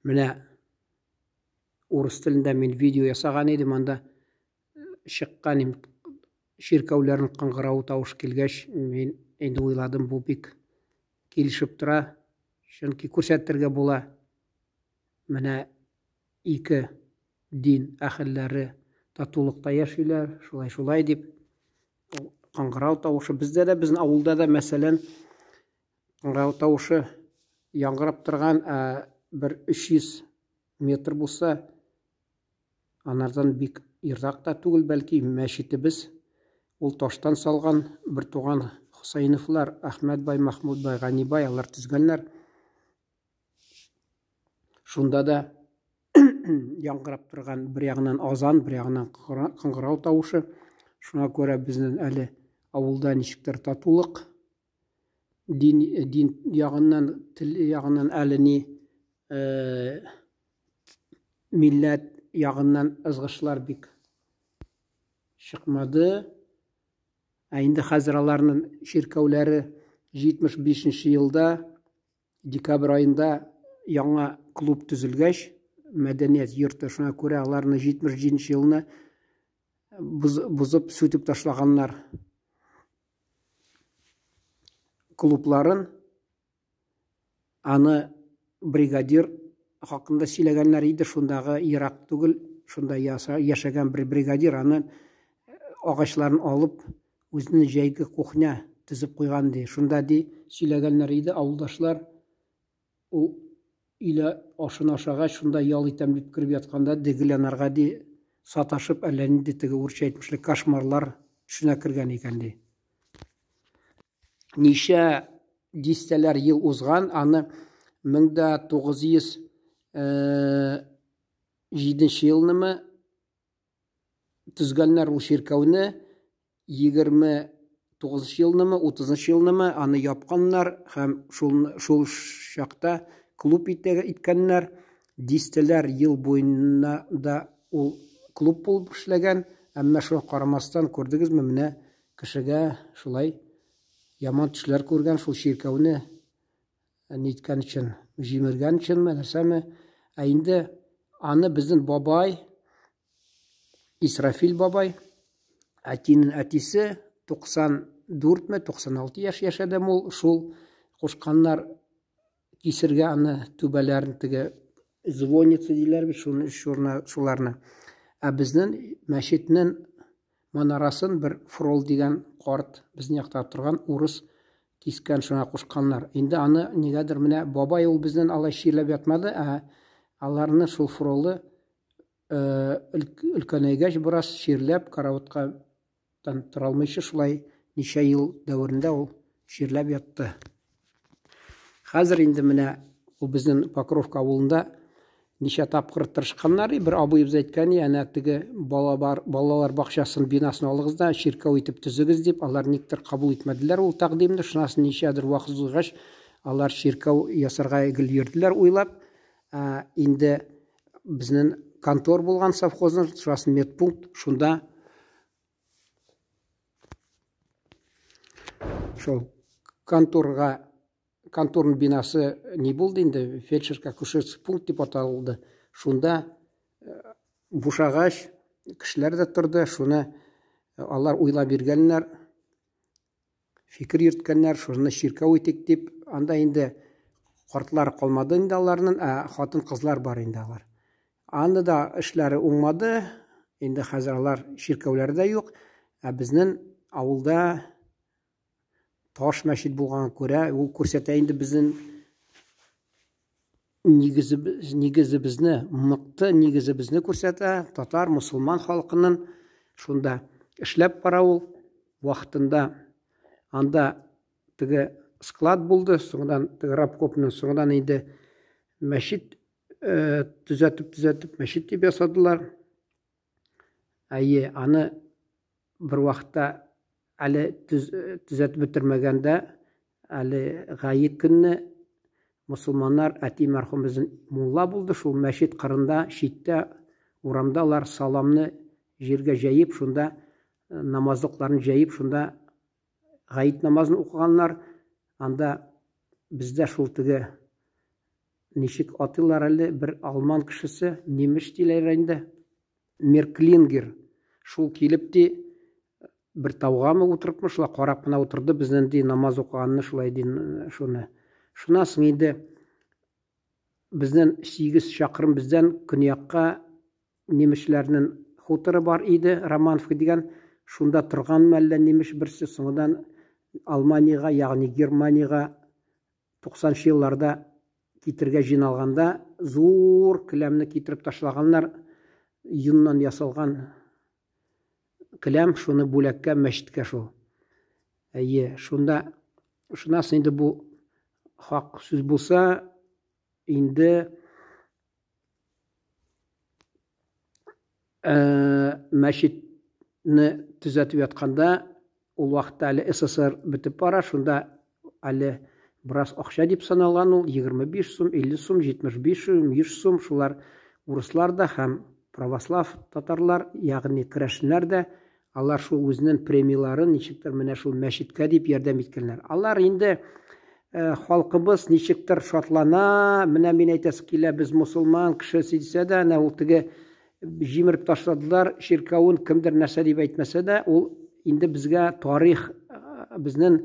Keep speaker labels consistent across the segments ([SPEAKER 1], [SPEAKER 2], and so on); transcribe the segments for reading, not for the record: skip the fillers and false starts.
[SPEAKER 1] Менә урыс телендә мин видео ясаган идем, анда чыккан им чиркәүләрнең кыңгырау тавыш килгәч, мин инде уйладым, бу бик килешеп тора, чөнки күрсәтергә була. Менә ике дин әһелләре татулыкта яшиләр, шулай-шулай дип. Кыңгырау тавышы бездә дә, безнең авылда да, мәсәлән, кыңгырау тавышы яңгырап торган, ә бер 300 метр булса, анардан бик ерак та түгел, бәлки мәчетебез ул таштан салган бертуган Хусаиновлар, Әхмәт бай, Махмуд бай, Гани бай, алар төзгәннәр. Шунда да яңгырап торган бер ягыннан азан, бер ягыннан кыңгырау тавышы. Шуңа күрә безнең әле авылда ничектер татулык, дин, дин ягыннан, тел ягыннан әле ни э, милләт ягыннан ызгышлар бик чыкмады. Ә инде хәзер аларның чиркәүләре 75 нче елда Декабрь аенда яңа клуб төзелгәч, мәдәният йорты, шуңа күрә аларны 77 нче елны бозып, сүтеп ташлаганнар. Клубларын аны бригадир хакында сөйләгәннәр иде, шундагы ерак түгел, шунда яшәгән бер бригадир аны агачларын алып Үзенең җәйге кухня төзеп куйган, ди. Шунда, ди, сөйләгәннәр иде авылдашлар, ул өйлә ашын ашагач, шунда ял итәм дип кереп ятканда, ди, гел анарга, ди, саташып, әллә нинди теге урысча әйтмешли кошмарлар төшенә кергән икән, ди. Ничә дистәләр ел узган, аны 1907 елнымы Төзгәннәр ул чиркәүне 29 елнымы, 30 елнымы, аны япканнар һәм шул, шул чакта клуб иткәннәр. Дистәләр ел буена да ул клуб булып эшләгән, әмма шуңа карамастан, күрдегезме, менә кешегә шулай яман төшләр күргән шул чиркәүне ниткән өчен, җимергән өченме, нәрсәме. Ә инде аны безнең бабай, Исрафил бабай, әтинең әтисе, 94 ме, 96 яшь яшәдеме ул, шул кушканнар кисергә аны түбәләрен теге звонница диләр бит, шуны шуларны. Ә безнең мәчетнең манарасын бер Фрол дигән карт безнең якта торган урыс кискән, шуңа кушканнар. Инде аны нигәдер менә бабай ул безнең алай чирләп ятмады, ә аларны шул Фролы өлкәнәйгәч бераз чирләп, караватка тора алмыйча шулай ничә ел дәверендә ул чирләп ятты. Хәзер инде менә ул безнең Покровка авылында ничә тапкыр тырышканнар, бер абыебыз әйткән, әнә теге балалар, балалар бакчасын бинасын алыгыз да чиркәү итеп төзегез дип, алар никтер кабул итмәделәр ул тәкъдимне. Шуннан ничәдер вакыт узгач, алар чиркәү ясарга гел йөрделәр уйлап. Ә, инде безнең контор булган совхозның, шуннан медпункт, шунда шул конторга конторның бинасы ни булды инде фельдшерско-акушерский пункт дип аталды. Шунда бушагач, кешеләр дә торды, шуны алар уйлап биргәннәр, фикер йөрткәннәр, шуны чиркәү итик дип. Анда инде картлар калмады инде аларның, ә хатын-кызлар бар инде алар. Анда да эшләре уңмады, инде хәзер алар чиркәүләре дә юк. Ә безнең авылда таш мәчет булганга күрә, ул күрсәтә инде безнең нигезебез, нигезебезне, мыкты нигезебезне күрсәтә, татар, мусулман халкының шунда эшләп бара ул вакытында. Анда теге склад булды, соңдан теге рабкопның соңдан инде мәчет төзәтеп-төзәтеп мәчет дип ясадылар. Әйе, аны бер вакытта әле төзәтеп бетермәгәндә, әле гает көнне мосылманнар, әти мәрхүм безнең мулла булды, шул мәчет кырында, читтә, урамда алар саламны җиргә җәеп, шунда намазлыкларын җәеп, шунда гает намазын укыганнар. Анда бездә шул теге Ничек атыйлар әле, бер алман кешесе, нимеш диләр инде. Мерклингер. Шул килеп ди, бер таугамы утырыпмы, шулай карап кына утырды безнең ди намаз укыганны, шулай ди шуны. Шуннан соң инде безнең 8 чакрым бездән көньякка немечләрнең хуторы бар иде, Романовка дигән, шунда торганмы әллә немеч берсе, соңыннан Алманиягә, ягъни Германиягә 90 нчы елларда китергә җыйналганда зур келәмне китереп ташлаганнар, йоннан ясалган келәм, шуны бүләккә мәчеткә шул. Әйе, шунда, шуннан соң инде бу хак сүз булса, инде мәчетне төзәтеп ятканда, ул вакытта әле СССР бетеп бара, шунда әле бераз акча дип саналган ул, 25 сум, 50 сум, 75 сум, 100 сум, шулар урыслар да һәм православ татарлар, ягъни керәшеннәр дә, алар шул үзенең премияләрен ничектер менә шул мәчеткә дип ярдәм иткәннәр. Алар инде халкыбыз ничектер шатлана, менә мин әйтәсе килә, без мосылман кешесе дисә дә, әнә ул теге җимереп ташладылар чиркәвен, кемдер нәрсә дип әйтмәсә дә, ул инде безгә тарих, безнең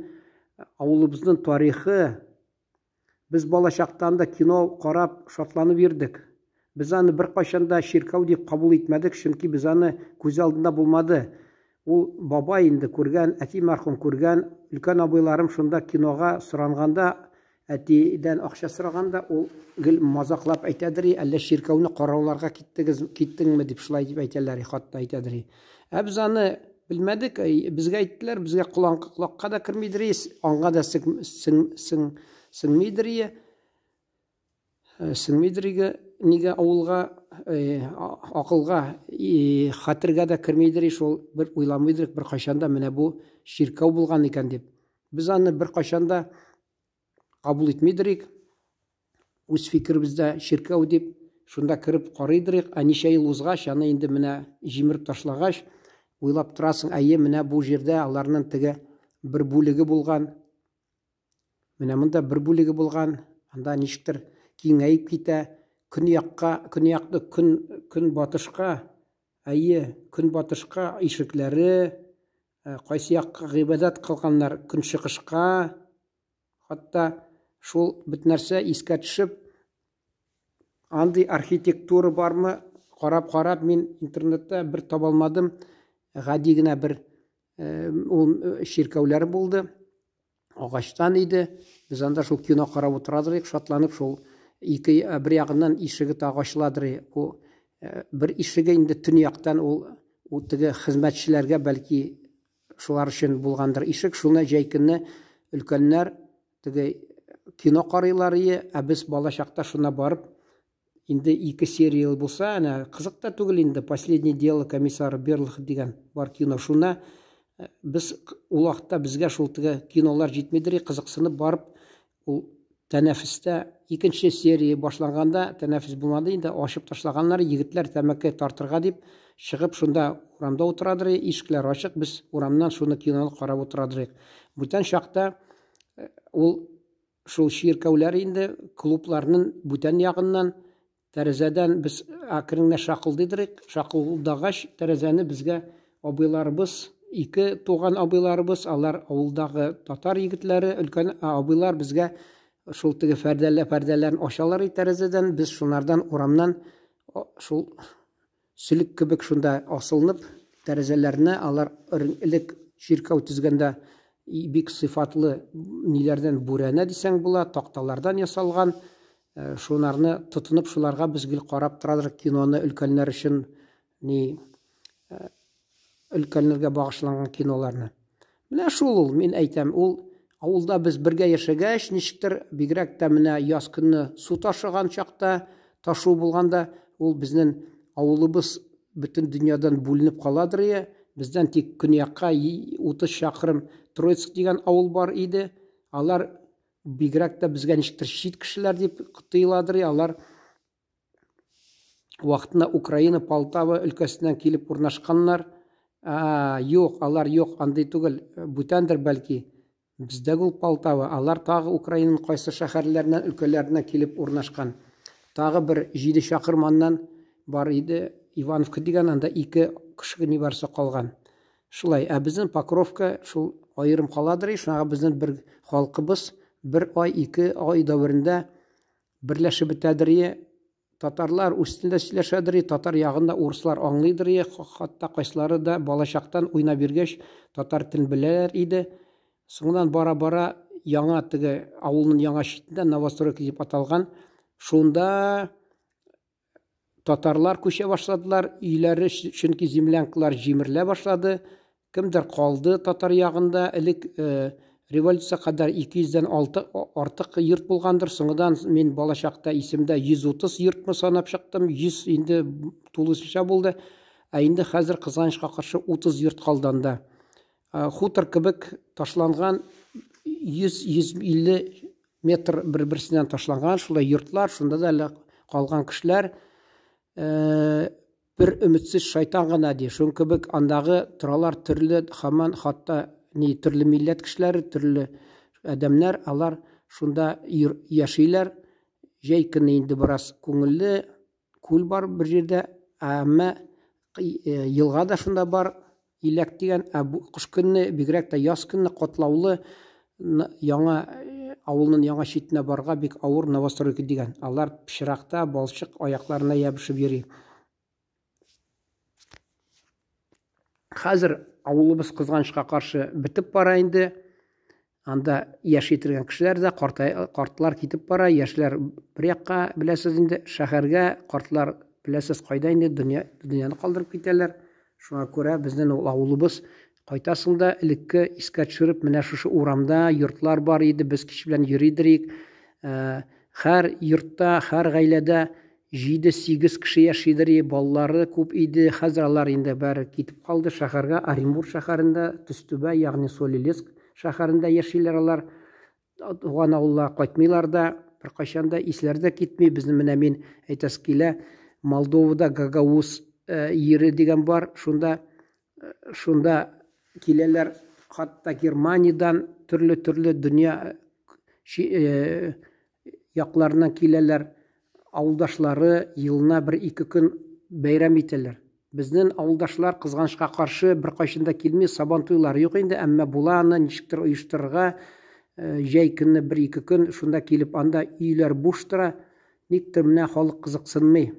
[SPEAKER 1] авылыбызның тарихы. Без балачактан да кино карап шатланып йөрдек. Без аны беркайчан да чиркәү дип кабул итмәдек, чөнки без аны күз алдында булмады. Ул бабай инде күргән, әти мәрхүм күргән, өлкән абыйларым шунда кинога соранганда, әтидән акча сораганда, ул гел мазаклап әйтәдер, әллә чиркәүне карауларга киттегез, киттеңме дип шулай дип әйтәләр, хатта әйтәдер. Ә без аны белмәдек, безгә әйттеләр, безгә колакка да кермидер, аңга да сеңмидер. Сеңмидер нигә авылга, акылга, хәтергә дә кермидер, шул бер уйламыйдыр беркайчан да менә бу чиркәү булган икән дип. Без аны беркайчан да кабул итмидерик. Үз фикеребездә чиркәү дип шунда кереп карыйдырык, ә ничә ел узгач, аны инде менә җимереп ташлагач, уйлап торасың, әйе, менә бу җирдә аларның теге бер бүлеге булган. Менә монда бер бүлеге булган, анда ничектер киңәеп китә, көньякка, көньякны көн көнбатышка, әйе, көнбатышка ишекләре, кайсы якка гыйбадәт кылганнар, көнчыгышка, хәтта шул бөтен нәрсә искә төшеп, андый архитектура бармы, карап-карап мин интернетта бер таба алмадым. Гади генә бер ул чиркәүләр булды. Агачтан иде. Без анда шул кино карап утырадыр идек, шатланып шул ике бер ягыннан ишеге тагы ачыладыр. Бу бер ишеге инде төньяктан ул ул теге хезмәтчеләргә бәлки шулар өчен булгандыр ишек. Шуны җәй көнне өлкәннәр теге кино карыйлар ие, ә без бала чакта шуна барып инде ике серия булса, әнә кызык та түгел инде, Последнее дело комиссара Берлаха дигән бар кино. Шуна без ул вакытта безгә шул теге кинолар җитмидер, кызыксынып барып, ул тәнәфестә икенче серия башланганда тәнәфес булмады инде, ачып ташлаганнар, егетләр тәмәке тартырга дип чыгып шунда урамда утырадыр, ишекләр ачык, без урамнан шуны киноны карап утырадыр. Бүтән чакта ул шул чиркәүләр инде клубларның бүтән ягыннан тәрәзәдән без әкрен генә шакылдыйдырык. Шакылдагач тәрәзәне безгә абыйларыбыз, ике туган абыйларыбыз, алар авылдагы татар егетләре, өлкән абыйлар безгә шул теге пәрдәләр, пәрдәләрен ачалар тәрәзәдән, без шунардан урамнан шул сөлек кебек шунда асылынып тәрәзәләренә алар элек чиркәү төзгәндә бик сыйфатлы ниләрдән бүрәнә дисәң була, такталардан ясалган, шунарны тотынып шуларга без гел карап торадыр киноны өлкәннәр өчен ни өлкәннәргә багышланган киноларны. Менә шул ул, мин әйтәм, ул авылда без бергә яшәгәч, ничектер бигрәк тә менә яз көнне су ташыган чакта, ташу булганда, ул безнең авылыбыз бөтен дөньядан бүленеп каладыр ие. Бездән тик көньякка 30 чакрым Троицк дигән авыл бар иде. Алар бигрәк тә безгә ничектер чит кешеләр дип тоеладыр. Алар вакытында Украина Полтава өлкәсеннән килеп урнашканнар. Юк, алар юк, андый түгел, бүтәндер бәлки. Бездәге ул Полтава, алар тагы Украинаның кайсы шәһәрләреннән, өлкәләреннән килеп урнашкан. Тагы бер җиде чакрым аннан бар иде Ивановка дигән, анда ике кеше нибарысы калган. Шулай, ә безнең Покровка шул аерым каладыр, шуңа безнең бер халкыбыз бер ай, 2 ай дәверендә берләшеп бетәдер. Татарлар үз телендә сөйләшәдер, татар ягында урыслар аңлыйдыр, хатта кайсылары да балачактан уйнап йөргәч, татар телен беләләр иде. Соңыннан бара-бара яңа теге авылның яңа читендә новостройка дип аталган, шунда татарлар күчә башладылар, өйләре, чөнки землянкалар җимерелә башлады. Кемдер калды татар ягында, элек революция кадәр 200дән алты артык йорт булгандыр. Соңыннан мин балачакта исемдә 130 йортны санап чыктым, 100 инде тулысынча булды. Ә инде хәзер, кызганычка каршы, 30 йорт калды анда. Хутор кебек ташланган, 100-150 метр бер-берсеннән ташланган шулай йортлар, шунда да әле калган кешеләр бер өметсез шайтан гына ди. Шуның кебек андагы торалар төрле, һаман хатта ни төрле милләт кешеләре, төрле адәмнәр, алар шунда яшиләр. Җәй көне инде бераз күңелле, күл бар бер җирдә, әмма елга да шунда бар, Иләк дигән, ә бу кыш көнне, бигрәк тә яз көнне катлаулы, яңа авылның яңа читенә барырга бик авыр, новостройка дигән. Алар пычракта, балчык аякларына ябышып йөри. Хәзер авылыбыз кызганычка каршы бетеп бара инде. Анда яши торган кешеләр дә картай, картлар китеп бара, яшьләр бер якка, беләсез инде, шәһәргә, картлар беләсез кайда инде, дөнья, дөньяны калдырып китәләр. Шуңа күрә безнең ул авылыбыз кайтасың да, элекке искә төшереп, менә шушы урамда йортлар бар иде, без кич белән йөридер идек. Һәр йортта, һәр гаиләдә 7-8 кеше яшидер, балалары күп иде. Хәзер алар инде бәре китеп калды шәһәргә, Оренбург шәһәрендә, Төстүбә, ягъни Соль-Илецк шәһәрендә яшиләр алар. Туган авылга кайтмыйлар да, беркайчан да исләре дә китми. Безнең менә мин әйтәсе килә, Молдовада Гагауз ире дигән бар, шунда шунда киләләр, хатта Германиядән төрле-төрле дөнья якларыннан киләләр. Авылдашлары елына бер-ике көн бәйрәм итәләр. Безнең авылдашлар, кызганычка каршы, беркайчан да килми, сабан туйлары юк инде, әмма була аны ничектер оештырырга. Җәй көнне бер-ике көн шунда килеп, анда өйләр буш тора. Никтер менә халык кызыксынмый.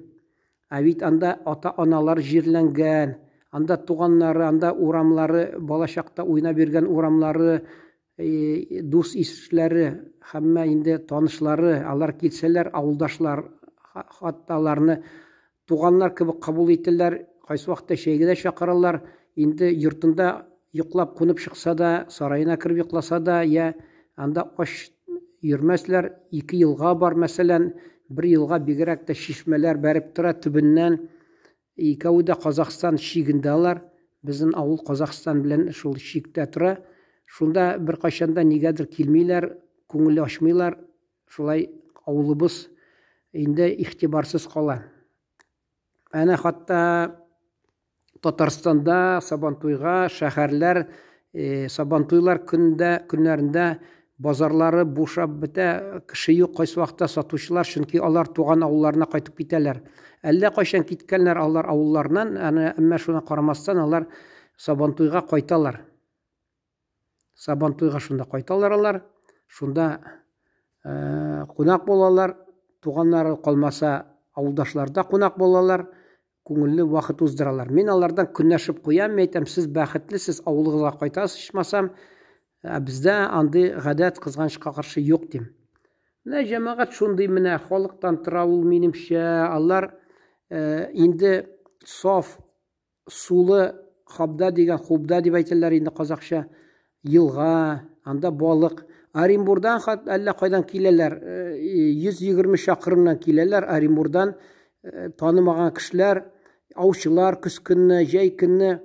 [SPEAKER 1] Ә бит анда ата-аналар җирләнгән, анда туганнары, анда урамлары, балачакта уйнап йөргән урамлары, дус ишләре, һәммә инде танышлары, алар килсәләр, авылдашлар хатта аларны туганнар кебек кабул итәләр, кайсы вакытта чәйгә дә чакыралар. Инде йортында йоклап кунып чыкса да, сараена кереп йокласа да, я анда ач йөрмәсләр. Ике елга бар, мәсәлән, бер елга бигрәк тә чишмәләр бәреп тора төбеннән. Икәве дә Казахстан чигендә алар. Безнең авыл Казахстан белән шул чиктә тора. Шунда беркайчан да нигәдер килмиләр, күңел ачмыйлар. Шулай авылыбыз инде игътибарсыз кала. Әнә хатта Татарстанда Сабантуйга шәһәрләр Сабантуйлар көндә, көннәрендә базарлары бушап бетә, кеше юк кайсы вакытта сатучылар, чөнки алар туган авылларына кайтып китәләр. Әллә кайчан киткәннәр алар авылларыннан, әнә әмма шуна карамастан алар Сабантуйга кайталар. Сабантуйга шунда кайталар алар, шунда кунак булалар, туганнары калмаса, авылдашларда кунак булалар, күңелле вакыт уздыралар. Мин алардан көнләшеп куям, мин әйтәм, сез бәхетле, сез авылыгызга кайтасыз ичмасам, ә бездә андый гадәт кызганычка каршы юк дим. Менә җәмәгать шундый менә халыктан тора ул минемчә, алар инде саф сулы Хабда дигән, Хубда дип әйтәләр инде казакча, елга, анда балык. Оренбурдан хат әллә кайдан киләләр, 120 чакрымнан киләләр Оренбурдан танымаган кешеләр, аучылар көз көнне, җәй көнне,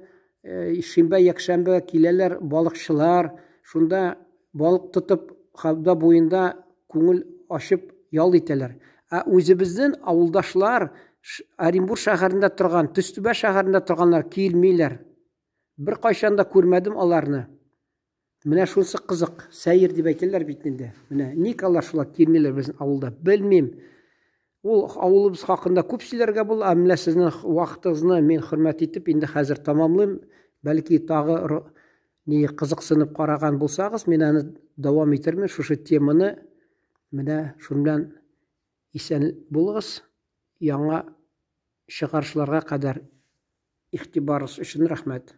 [SPEAKER 1] шимбә, якшәмбе киләләр, балыкчылар, шунда балык тотып, Хабда буенда күңел ачып ял итәләр. Ә үзебезнең авылдашлар Оренбург шәһәрендә торган, Төстүбә шәһәрендә торганнар килмиләр. Беркайчан да күрмәдем аларны. Менә шунысы кызык, сәер дип әйтәләр бит инде. Менә ник алар шулай килмиләр безнең авылда, белмим. Ул авылыбыз хакында күп сөйләргә була, ә менә сезнең вакытыгызны мин хөрмәт итеп инде хәзер тамамлыйм. Бәлки тагы ни кызыксынып караган булсагыз, мин аны дәвам итермен шушы теманы. Менә шуның белән исән булыгыз. Яңа чыгарышларга кадәр игътибарыгыз өчен рәхмәт.